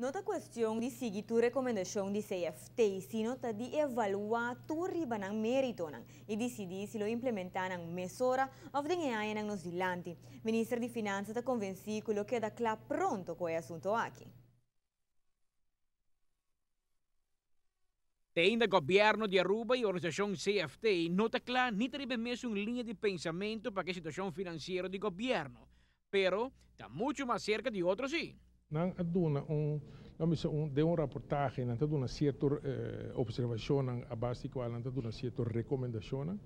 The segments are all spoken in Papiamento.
No ta cuestion di sigui tur recomendacion di CFT, sino ta di evalua tur riba nan meritonan y dicidi si lo implementa nan mesora of den e añanan nos dilanti. Minister di Finansa ta convenci cu lo keda cla pronto cu e asunto aki. Te ainda Gobierno di Aruba y organisacion CFT no ta cla ni ta riba e mesun liña di pensamento pa cu e situacion financiero di Gobierno, pero ta mucho mas cerca di otro si. Nan a duna un, laat me bisa un, den un raportahe nan ta duna cierto observacionnan a base di cual nan ta duna cierto recomendacionnan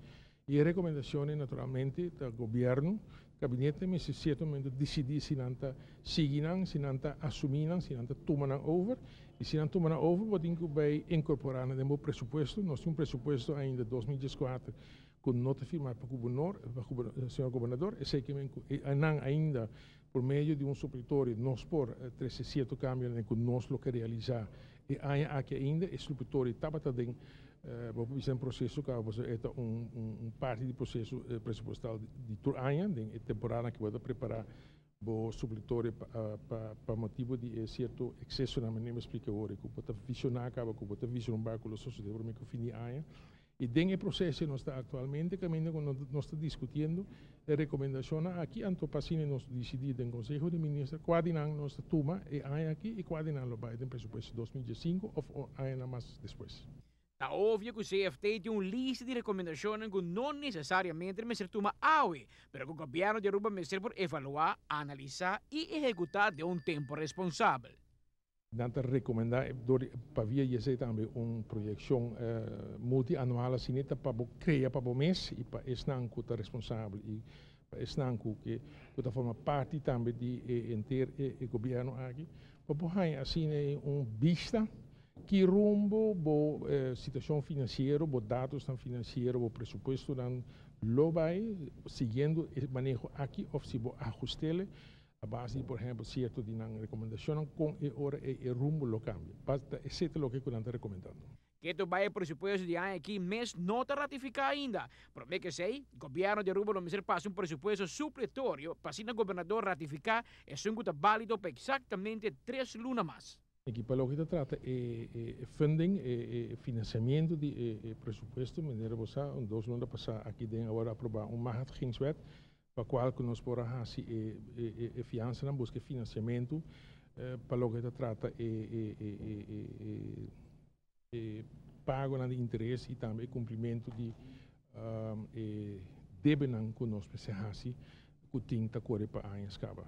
y e recomendacionnan naturalmente ta gobierno, gabinete mester cierto momento dicidi si nan ta sigui nan, si nan ta asumi nan, si nan ta tuma nan over y si nan tuma nan over bo tin cu bay incorpora nan den bo presupuesto. Nos tin un presupuesto ainda 2014 cu no ta firma pa gobernor, pa señor gobernador, esey men cu nan ainda por medio di un suplitorio nos por trece cierto cambionan cu nos lo ke realisa e aña aki ainda. E suplitorio tabata den, bo por bisa, den proceso caba, pasobra e ta un parti di proceso presupuestal di tur aña, den e temporada cu bo ta prepara bo suplitorio pa motibo di e cierto excesonan, manera mi a splica awor, cu bo ta visiona caba, cu bo ta vislumbra cu lo sosode prome cu fin di aña. Y den e proceso nos ta actualmente caminda cu nos ta discutiendo e recomendacionnan aki, anto pa asina nos dicidi den Conseho di Minister cua di nan nos ta tuma e aña aki y cua di nan lo bay den presupuesto 2015 of añanan mas despues. Ta obvio cu CFT tin un lista di recomendacionnan cu no necesariamente mester tuma awe, pero cu Gobierno di Aruba mester por evalua, analisa y ehecuta den un tempo responsabel. Nan ta recomenda door di pa via di esey tambe un proyeccion multianual asina ta pa bo crea pa bo mes y pa esnan cu ta responsabel y pa esnan cu ke cu ta forma parti tambe di e henter e gobierno aki pa bo haya asina un bista ki rumbo bo situacion financiero, bo datosnan financiero, bo presupuestonan lo bay siguiendo e maneho aki of si bo ahustele a base di, por ehempel, cierto di nan recomendacionnan con e ora ey e rumbo lo cambia. Basta esey ta loke cu nan ta recomendando. Keto bay e presupuesto di aña aki mes no ta ratifica ainda. Prome cu esey, Gobierno di Aruba lo mester pasa un presupuesto supletorio pa asina Gobernador ratifica esun cu ta balido pa exactamente 3 luna mas. Aki pa loke ta trata e funding, e financiamiento di e presupuesto, manera bo sa, un 2 luna pasa aki den a worde aproba un machtigingswet, pa cual cu nos por a haci e fianzanan, busca e financiamento pa loke ta trata e pagonan di interes y tambe e cumplimento di e debenan cu nos mester haci cu tin ta core pa añas caba.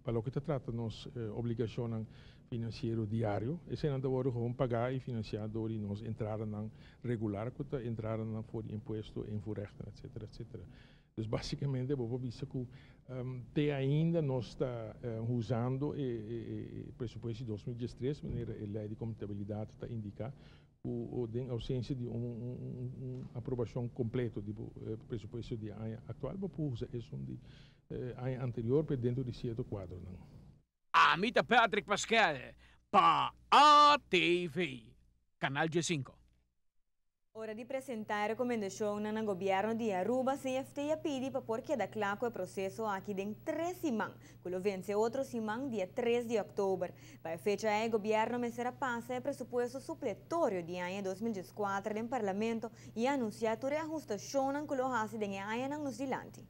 Pa loke ta trata nos obligacionnan financiero diario, eseynan ta worde gewoon paga y financia door di nos entradanan regular, cu ta entradanan for di impuesto, invoerrechten, etcetera, etcetera. Dus basicamente bo por bisa cu te ainda nos ta usando e presupuesto di 2013, manera e ley di contabilidad ta indica, cu den ausencia di un aprobacion completo di presupuesto di aña actual, bo por usa esun di aña anterior, pero dentro di cierto cuadronan. Ami ta Patrick Pascal pa ATV, Canal 5. Ora di presenta e recomendacion na gobierno di Aruba, CFT a pidi pa por keda cla cu e proceso aki den 3 siman, cu lo vence otro siman dia 3 di october. Pa e fecha e gobierno mester a pasa e presupuesto supletorio di aña 2014 den parlamento y anuncia tur ahustacionnan cu lo haci den añanan nos dilanti.